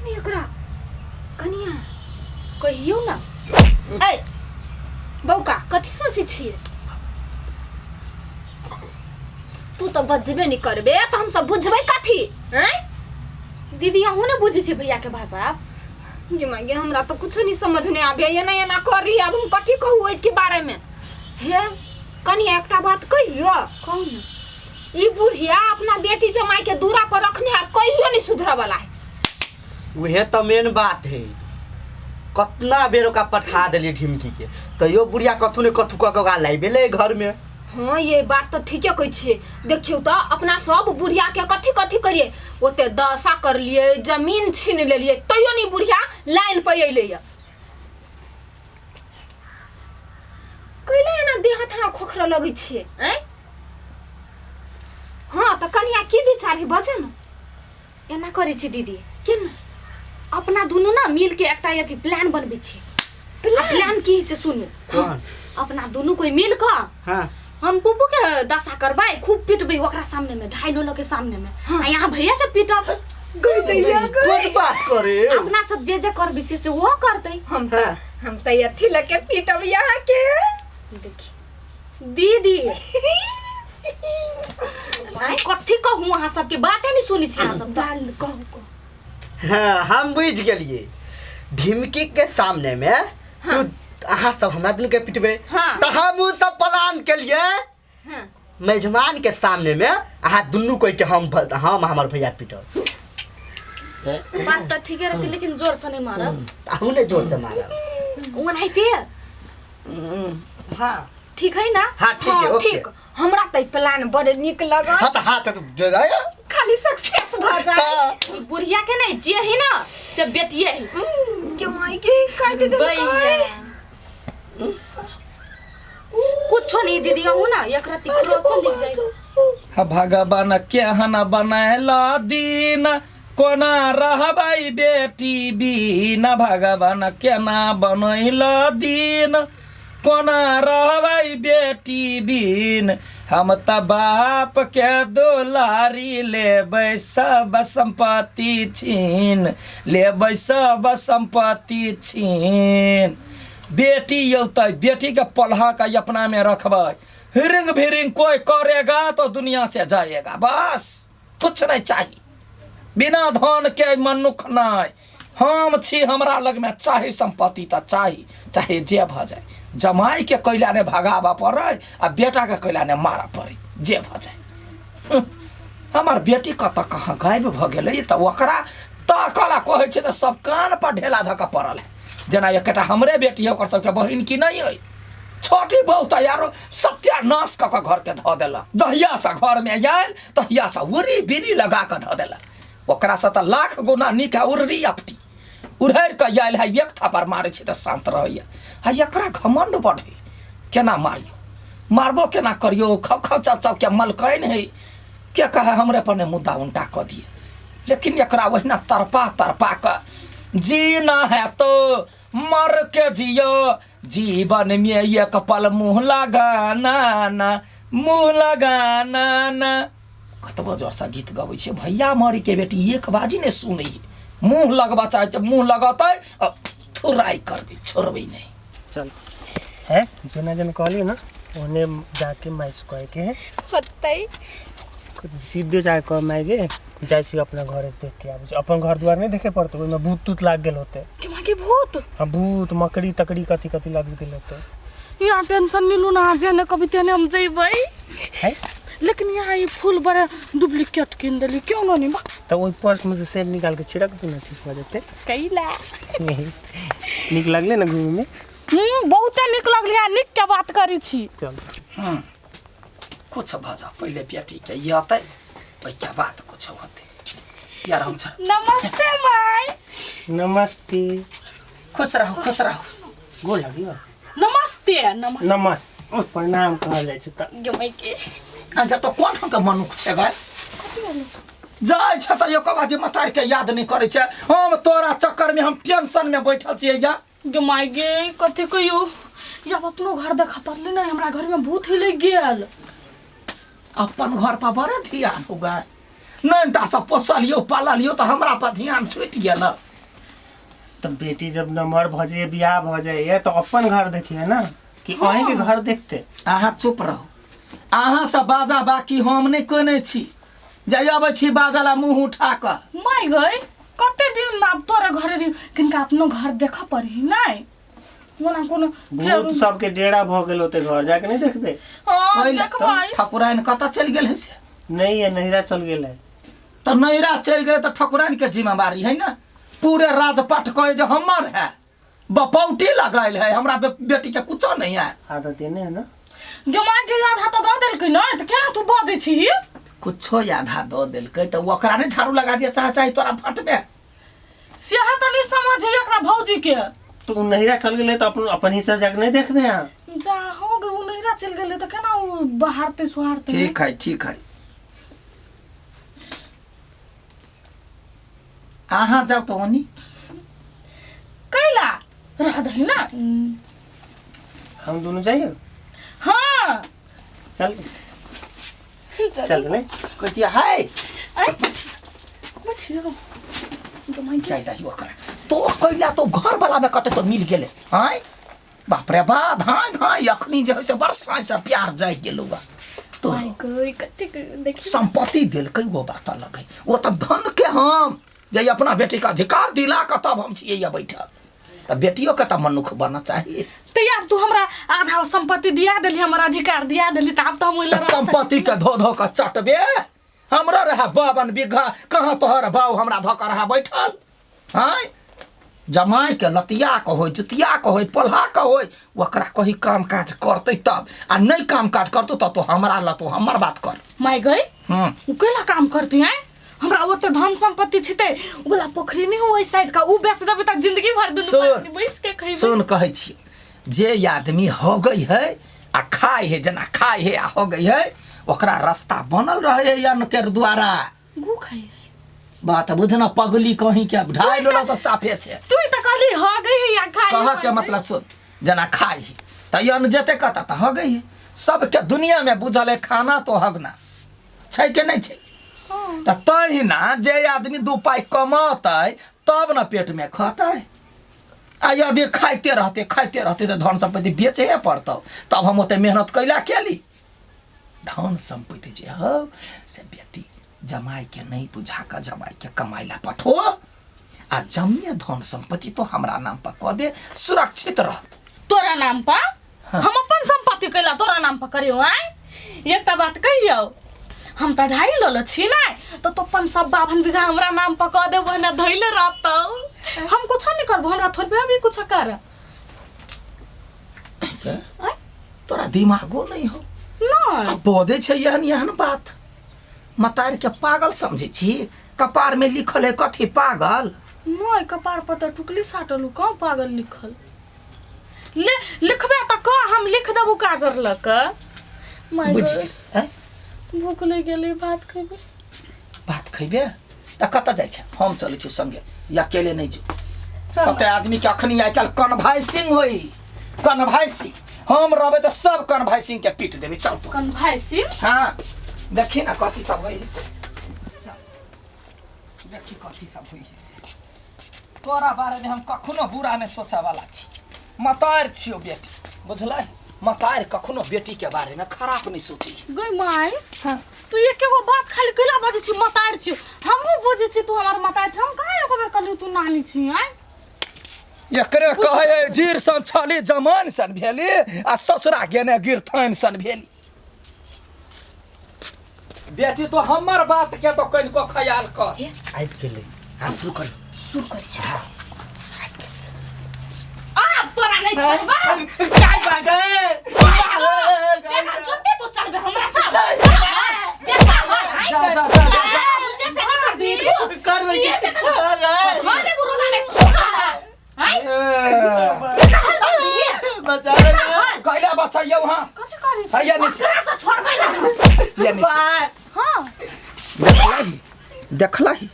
देखियौ ने एकरा कनिया। कहियौ ना। ऐ बौका, कथी सोचै छियै? तू तऽ बजबे नहि करबे तऽ हमसब बुझबै कथी? आँय दीदी, अहूँ ने बुझै छियै भैया के भाषा। गे माय गे, हमरा तऽ कुछो नहीं समझ नहीं आबे, एना एना कर रही। आब हम कथी कहू एहिके बारे में? हे कनिया, एकटा बात कहियो? कहू ने। ई बुढ़िया अपना बेटी जमाई के दूरा पर रखने है, कहियो नहीं सुधरे वाला है। उहे तो मेन बात है। कतना बेर ओकरा पठा देलियै ढिमकी के, तैयो बुढ़िया कथू ने कथू कऽ के ओकरा लाइबे ले घर में। हाँ, ये बात तो ठीके कहै छियै। देखियौ तऽ अपना सब बुढ़िया के कथी कथी करियै, ओते दशा करलियै, जमीन छीन लेलियै, तैयो नहीं बुढ़िया लाइन पर अयलै। कैला एना देह हाथ अहाँ खोखरऽ लगै छियै? आँय, हाँ तऽ कनिया, की विचार है, बजे ने। एना करै छी दीदी। केना? अपना दुनू ना मिल के एकटा अथी प्लान बनबै छी। प्लान की है से सुनू। कौन? अपना दुनू कोई मिल कऽ हम बुबू के दशा करबै, खूब पिटबै ओकरा सामने में, ढाई लोलो के सामने में। आ यहाँ भैया के पिटब। कोन बात करे? अपना सब जे जे करबै से से वो करतै। हम तऽ हम तऽ अथी लऽ के पीटब यहाँ के। देखी दीदी, कथी कहूँ, अहाँ सबके बाते नहीं सुनै छी अहाँ सब। दाल कहू, कहू। हाँ, हम बुझि गेलियै। ढिमकी के सामने में तू अहाँ सब हमरा दुनू के पिटबै। तऽ हम उ सब प्लान केलियै। मेजमान के सामने में अहाँ दुनू कोई के हम हमर भैया पिटब। बात तऽ ठीके रहतै, लेकिन जोर से नहीं मारब। अहूँ ने जोर से मारब। ओनाहिते। हाँ। ठीक है ना? हाँ, ठीक है। हाँ, ओके। ठीक। हमरा तऽ ई प्लान बड़ नीक लगल। हाँ तऽ, हाँ तऽ जे जाए। खाली सक्सेस भऽ जाए। ई बुढ़िया के नहीं जे है ना से बेटिए है। क्यों आई के काट देलकै? भैया कुछो नहीं दीदी, अहूँ ना एक रत्ती क्रोध लिख जाए। हा भगवान केहन बनैला दिन, कोना रहबै बेटी बिना। भगवान केना बनैला दिन, कोना रहबै बेटी बिन। हम तऽ बाप के दुलारी, लेबै सब सम्पत्ति छीन, लेबै सब सम्पत्ति छीन। बेटी औतै, बेटी के पलहा के अपना में रखबै। हिरिंग भिरिंग कोई करेगा तो दुनिया से जाएगा, बस कुछ नहीं चाहिए। बिना धन के मनुख नहीं। हम छी, हमरा लगमे चाही सम्पत्ति तऽ चाही, चाहे जे भऽ जाय। जमाइके कैला ने भगाबऽ पड़ै आ बेटाके कैला ने मारऽ पड़ै, जे भऽ जाय। हमर बेटी कतऽ कहाँ गायब भऽ गेलै? तऽ ओकरा ताकऽ कहै छै तऽ सब कान पर ढेला धऽ कऽ पड़ल है, जेना एकटा हमरे बेटी है, ओकर सबके बहिन की नहि अइ। छोटी बहु तऽ यारो सत्यानाश कऽ कऽ घरके धऽ देलक। जहियासँ घरमे आयल तहियासँ उड़ी बीड़ी लगा कऽ धऽ देलक। ओकरासँ तऽ लाख गुना नीक है उर्री अपटी। उड़ैर कऽ आयल है, एक थापर मारै छै तऽ शान्त रहैए। आ एकरा घमण्ड बढ़े, केना मारियौ, मारबो केना करियौ? खौ खौ चाव चाव के मलकैन है, के कहे हमरे पर ने मुद्दा उनटा कऽ दिए। लेकिन एकरा ओहिना तड़पा तड़पा कऽ, जीना है तो मर के जियो, जीवन में एक पल मुँह लगाना ना, मुँह लगाना ना। कतबो जोरसँ गीत गबै छियै, भैया मरीके बेटी एक बाजी नहि सुनै। मुँह लगबऽ चाहै छै, मुँह लगतै आ थुराइ करबै, छोड़बै नहि। चल है, जेना जेना कहलियै ना ओने जाके माय से कहे के है। होतै। सीधे जाके कह, माय गे, जाइ छी अपना घरे, देख के आबै छी। अपन घर दुआर नहि देखे पड़तै, ओहिमे भूत तूत लागि गेल होतै। के माँ के भूत? हाँ, भूत मकड़ी तकड़ी कथी कथी लागि गेल होतै। यहाँ टेंशन नहीं लू ना, जेने कभी तेने हम जइबै। है। लेकिन यहाँ ई फूल बड़ा डुप्लीकेट किन देली, क्यों नहीं बा? तऽ ओहि पर्स में से सेल निकाल के छिड़क दू ना, ठीक भऽ जेतै। कैला? नीक लगलै ने घूमे में? बहुते नीक लगलै। आ नीक के बात करै छी। चल। कुछ भऽ जाओ, पहिले बेटीके अतै, ओहिके बाद कुछ होतै। यार हम छ। नमस्ते माय। नमस्ते। खुश रहू, खुश रहू। गोर लागियो। नमस्ते, नमस्ते। नमस्ते, ओ प्रणाम कहल जाइ छै तऽ। गे माय के। अच्छा तऽ कोन ठामके मनुख छै गै? जाइ छै तऽ एको बाजी मतारीके याद नहि करै छै। हम तोरा चक्करमे हम टेंशनमे बैठल छियै या। गे माय गे, कथी कहियो, जब अपनो घर देखा पड़ले ने, हमरा घर में भूत हिले गेल। अपन घर पर बड़ा ध्यान हो गए, नैनटा सब पोसलियो पाललियो तऽ हमरा पर ध्यान छुटि गेल। तो बेटी जब नमहर भऽ जाइए, बियाह भऽ जाइए तो अपन घर देखिए ना कि अहीं के घर देखते। अहाँ चुप रहू, अहाँ सब बाजा बाकी हम नहि कहने छी। जे अबै छी बाजा ला मुँह उठा कऽ। माय गई कते दिन आब तोरा घरे रही, किनका अपनो घर देखऽ पड़ी नहि ओना कोनो भूत सबके डेरा भऽ गेल होते, घर जाके नहीं देखबे? हाँ देखबै। ठकुराइन कतऽ चलि गेल है से? नहीं है, नैहरा चल गेल है। तऽ नैहरा चलि गेलै तऽ ठकुराइन के जिम्मेवारी है ना, पूरे राजपाट कहे जे हमर है, बपौटी लगायल है, हमरा बेटी के कुछो नहीं है। आदत देने है ना। गे माय के आधा तऽ दऽ देलकै ने, तऽ केना तू बजै छी? कुछो आधा दऽ देलकै तऽ ओकरा नहि झाड़ू लगा दिया चाहे चाहे तोरा फटबे। सेह तऽ नहीं समझ है एकरा भौजी के। तो उ नैहरा चल गेलै तऽ अपन अपन हिस्सा जाके नहीं देखबे अहाँ? जा हो गे, उ नैहरा चलि गेलै तऽ केना उ बहारतै सोहारतै? ठीक है ठीक है, अहाँ जाउ तऽ ओनी कैला रह दही ना। हम दोनों जाइए? हाँ चल चल नहीं कहतिया है बैठियो जाय दही ओकरा तो कैला तो घर वाला में कते तो मिल गेलै। आँय बाप रे बाप, धाय धाय अखनी जे है से बरसा से प्यार जाय गेलौ बा। तो देखी संपत्ति देलकै वो बात अलग है, वो तब धन के हम जे अपना बेटी के अधिकार दिला के तब हम छियै या बैठल, तऽ बेटियो के तऽ मनुख बनना चाहिए। तो यार तू हमरा आधा संपत्ति दिया देली, हमरा अधिकार दिया देली, तऽ आब तऽ हम ओहि तऽ संपत्ति के धो धो के चटबे। हमरा रहे 52 बीघा, कहाँ तोहर बाऊ हमरा धऽ के रहे बैठल। आँय जमाई के लतिया के होय, जुतिया के होय, पोल्हा के होय, ओकरा कही काम काज करतै तब, आ नहीं काम काज करतौ तब तो हमरा लतो हमर बात कर। माय गई उ कैला काम करती हैं? हमरा ओते धन संपत्ति छिते, उ वाला पोखरी नहीं हो ओइ साइड का, उ बेच देबै त जिंदगी भर दुनू प्राणी बैस के खइबै। सुन कहै छी, जे आदमी हो गई है आ खाय है, जना खाय है आ हो गई है, ओकरा रास्ता बनल रहे है अन्न के द्वारा। गु खाइ है बात बुझना पगली कहीं के ढाई लेलौ तऽ साफे छै। तू तऽ कहली हो गई है या खाइ कह के मतलब सुन, जना खाय है तऽ अन्न जेते कतऽ तऽ हो गई है। सबके दुनिया में बुझल है खाना तो हगना छै के नहीं छै, तऽ तहिना जे आदमी 2 पाइ कमतै तब न पेट में खतै। आ यदि खाइते रहते खाइते रहते तऽ धन संपत्ति बेचे पड़तौ, तब हम ओते मेहनत कैला केली। धन संपत्ति जे हौ से बेटी जमाई के नहीं बुझा कऽ जमाई के कमाई ला पठो, आ जमिए धन संपत्ति तो हमरा नाम पर कऽ दे, सुरक्षित रहत। तोरा नाम पर? हम अपन संपत्ति कैला तोरा नाम पर करियौ? आँय एकटा बात कहियौ, हम तऽ ढाई लऽ छी ने, तऽ तो अपन सब 52 बीघा हमरा नाम पर कऽ देबो ने, धैले रहतौ। हम कुछो नहीं करबो, हमरा थोड़बे अभी कुछो कर। तोरा दिमागो नहीं हो नहीं बजै छै एहन एहन बात, मतार के पागल समझै छी? कपार में लिखल है कथी पागल? नहीं कपार पर तऽ टुकली साटल कहाँ पागल लिखल? ले लिखबे तऽ कह, हम लिख देबू काजर लऽ कऽ। बुझ भूख लागि गेलै, भात खैबै। भात खैबे तऽ कतऽ जाइ छै? हम चलै छी संगे, या अकेले नहीं जो। कते आदमी के अखनी आइ काल्हि कन्भाइसिंग होई, कन्भाइसिंग। हम रहबै तऽ सब कन्भाइसिंग के पीट देबै। चल तू कन्भाइसिंग? हाँ देखी ना कथी सब होई से, देखी कथी सब होई से। तोरा बारे में हम कखनो बुरा नहीं सोचे वाला छी, मतार छियो बेटी, बुझलै? मतार कखनो बेटी के बारे में खराब नहीं सोची। गई my हाँ। तू एके गो बात खाली कैला बजै छी मतार छियो? हमहूँ बुझै छी तू हमर मतार छी, हम कहाँ एको बेर कहलियौ तू नानी छी? आँय एकरे कहै है जीर सन छली जमान सन भेली आ ससुरा गेने गिरथान सन भेली। बेटी तो हमर बात के तो कनिको ख्याल कर। आबि गेलै, आब शुरू कर, शुरू कर छी। आब तोरा नहीं छोड़बा। काय बागे देखा जोते तो चलबे हमरा साथ। देखा जा जा जा जा से नहीं करबी करबे की? घर दे बुरोदा में सुखा हाय बचावे कैला बचाइयौ हां कथी करै छी? हैया निस ओकरा तो छोड़बै ना। या निस हां देखलही देखलही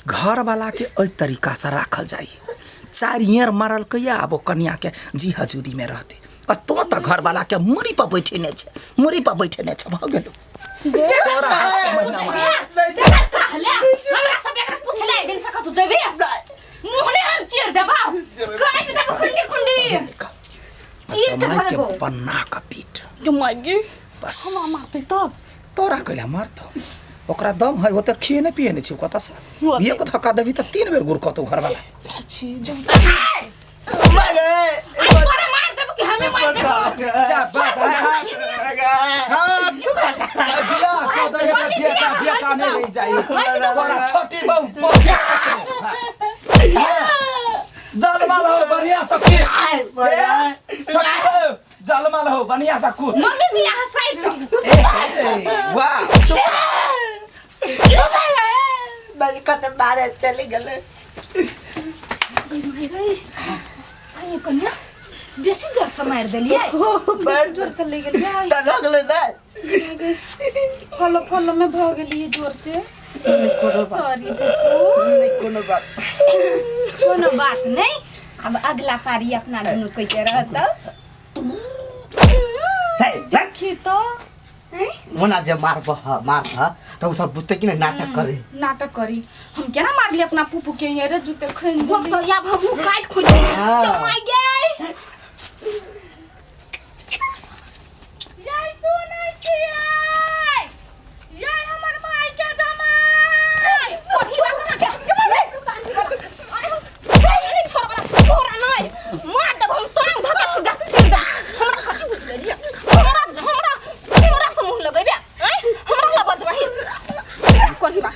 घर वाला के एहि तरीका से राखल जाय। 4 ईयर मारल कहिया आब ओ कनिया के जी हजूरी में रहते, आ तो तऽ घर वाला के मुड़ी पर बैठेने छै, मुड़ी पर बैठेने छै। भऽ गेलौ तोरा हाथ के महीना मार। कहले हमरा सब एकरा पूछले दिन से कतौ जेबे मुँह ने हम चिर चीर के जमाई धऽ के देबो। बना के पीट। गे माय गे। बस। हमरा मारतै तब। तोरा कैला मारतौ? ओकरा दम है, ओते खिए नहि पिए नहि छै कतऽ से। होते। एक धक्का देबही तऽ 3 बेर गुरकतौ घरवाला। चाची जो तोरा मार देबो कि हमें मार देबो? जा बस हाँ बियाह कऽ दे तऽ बेटा बेटा नहि रहि जाइ। तोरा छोटी बहू जलमाल हो बढ़िया से पीट। छोटी बहू जलमाल हो बढ़िया से कूट। मम्मी जी यहाँ साइड रहो। ए, वाह कत मारे चली गेलै। अरे कन्या बेसी जोर से मार देलियै। बड़ जोर से ले गेलियै। तऽ लगलै नहि। फलो फलो में भ गेलियै जोर से। सॉरी बुबू। नहि कोनो बात। कोनो बात नहीं, अब अगला पारी अपना दुनू कोई के रहतौ। देखी तो ओना जे मारबह मारतह तऽ ओ सब बुझतै कि नहि नाटक करे। नाटक करी हम केना मारली अपना पुपू के ये रे जूते खैन वो तो अब हम मुँह काट खुद जमाई गए। याय सुनै छियै याय हमर माय के जमाई। कथी बात ना के अरे छोड़ छोड़ा नहीं मार देब हम टांग धक्का से चीर दे। हमरा कथी बुझ गेलियै? हमरा हमरा हमरा से मुँह लगेबे आँय? हमरा ला बजबही करही बा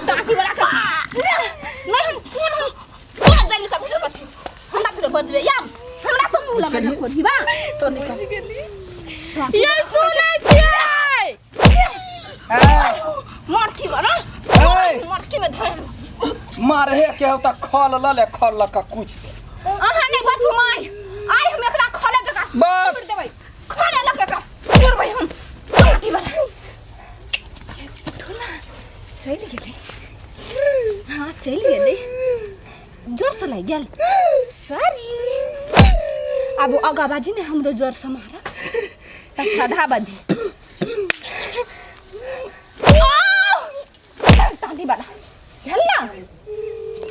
टाटी वाला के नहीं हम फोन हम तोड़ देली सब कथी हमरा के बजबे या हमरा से मुँह लगेबे करही बा तो निकल। याय सुनै छियै मरथी बा ना मरथी में धर मारहे के हो तऽ खल ल ले, खल ल के कुछ दे। अहाँ नहीं बचू माय आइ हम एकरा खले जका बस। देबै खले लक एकरा छोड़बै हम टाटी वाला। उठो ना चलि गेलै। हाँ चलि गेलै, जोर से लागि गेल। सॉरी अब अगाबाजी ने हमरो जोर से मारा त सधा बधी।